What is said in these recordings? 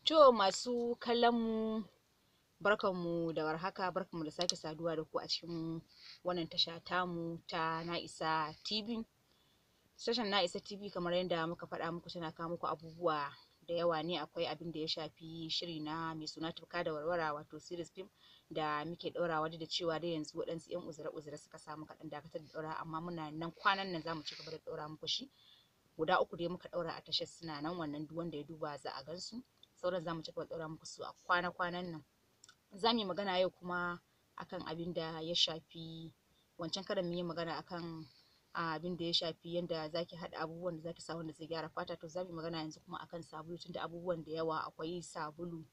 To masu kallon mu, barkanmu da warhaka, barkanmu da sake saduwa da ku a cikin wannan tasha tamu ta Na'isa TV. Tashar Na'isa TV, kamar yadda muka faɗa muku, tana kawo muku abubuwa da yawa ne. Akwai abin da ya shafi shiri na mai suna Tufka da Warwara, wato series film da muke ɗaurawa, duk da cewa dai yanzu waɗansu 'yan uzure-uzure suka sa muka ɗan dakatar da ɗaura, amma muna nan, kwanan nan za mu ci gaba da ɗaura muku shi. Guda uku dai muka ɗaura a tashar, suna nan, wannan duk wanda ya duba za a gan su. Sauran za mu ci gaba da ɗaura muku su a kwana-kwanan nan. Za mu yi magana yau kuma akan abin da ya shafi, wancan karan mun yi magana akan abin da ya shafi yanda zaki haɗa abubuwan da zaki sa wanda zai gyara fata. To za mu yi magana yanzu kuma akan sabulu, tunda abubuwan da yawa, akwai sabulu,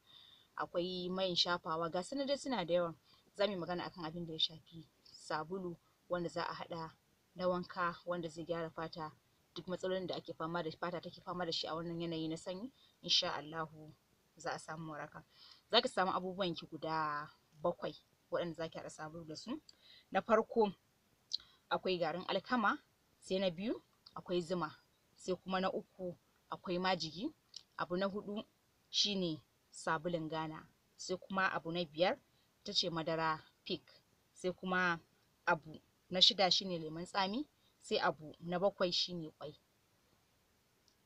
akwai man shafawa, ga su nan dai suna da yawa. Za mu yi magana akan abin da ya shafi sabulu wanda za a haɗa na wanka wanda zai gyara fata, duk matsalolin da ake fama da fata take fama da shi a wannan yanayi na sanyi, insha Allahu za a samu waraka. Zaki samu abubuwan ki guda 7 waɗanda zaki haɗa sabulu da su. Na farko akwai garin alkama, sai na biyu akwai zuma, sai kuma na uku akwai majigi, abu na huɗu shine sabulun Ghana, sai kuma abu na biyar ita ce madara Peak, sai kuma abu na shida shine lemon tsami, sai abu na bakwai shine ƙwai.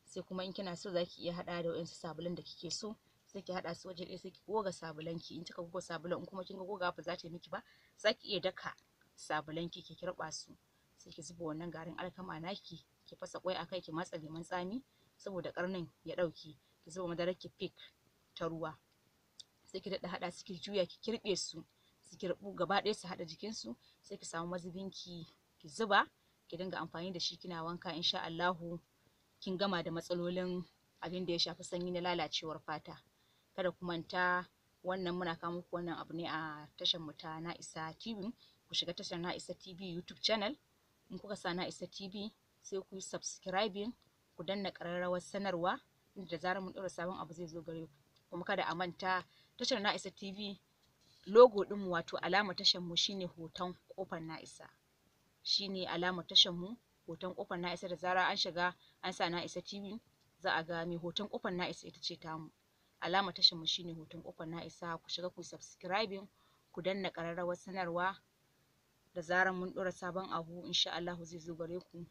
Sai kuma in kina so zaki iya haɗawa da waɗansu sabulun da kike so, sai ki haɗa su waje ɗaya, sai ki goga sabulan ki. In kika goga sabulan, in kuma kin ga gogawa ba za ta yi miki ba, zaki iya daka sabulan ki, ki kirɓa su, sai ki zuba wannan garin alkama naki, ki fasa ƙwai akai, ki matsa lemon tsami saboda ƙarnin ya ɗauke, ki zuba madarar ki Peak ta ruwa, sai ki daɗa haɗa su, ki juya, ki kirɓe su, su kirɓu gaba ɗaya, su haɗa jikin su, sai ki samu mazubin ki, ki zuba, ki dinga amfani da shi kina wanka. Insha Allahu kin gama da matsalolin abin da ya shafi sanyi na lalacewar fata. Kada ku manta, wannan muna kawo muku wannan abu ne a tashar mu ta Na'isa TV. Ku shiga tashar Na'isa TV YouTube channel, in kuka sa Na'isa TV sai ku yi subscribing, ku danna ƙararrawar sanarwa, inda da zarar mun ɗaura sabon abu zai zo gare ku. Kuma kada a manta, tashar Na'isa TV, logo ɗinmu, wato alamar tashar mu, shine hoton ƙofar Na'isa, shine alamar tashar mu, hoton ƙofar Na'isa. Da zarar an shiga an sa Na'isa TV, za a ga mai hoton ƙofar Na'isa, ita ce tamu. Alamar tashar mu shine hoton ƙofar Na'isa. Ku shiga ku yi subscribing, ku danna ƙararrawar sanarwa, da zarar mun ɗora sabon abu insha Allahu zai zo gare ku,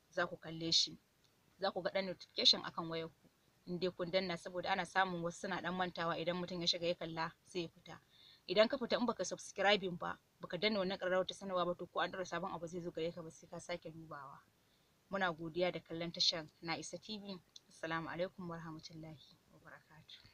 za ku kalle shi, za ku ga ɗan notification akan wayar ku in dai kun danna, saboda ana samun wasu suna ɗan mantawa. Idan mutum ya shiga ya kalla sai ya fita. Idan ka fita, in baka subscribing ba, baka danna wannan ƙararrawar ta sanarwa ba, to ko an ɗora sabon abu zai zo gare ka ba, sai ka sake dubawa. Muna godiya da kallon tashar Na'isa TV. Assalamu alaikum warahmatullahi wabarakatuh.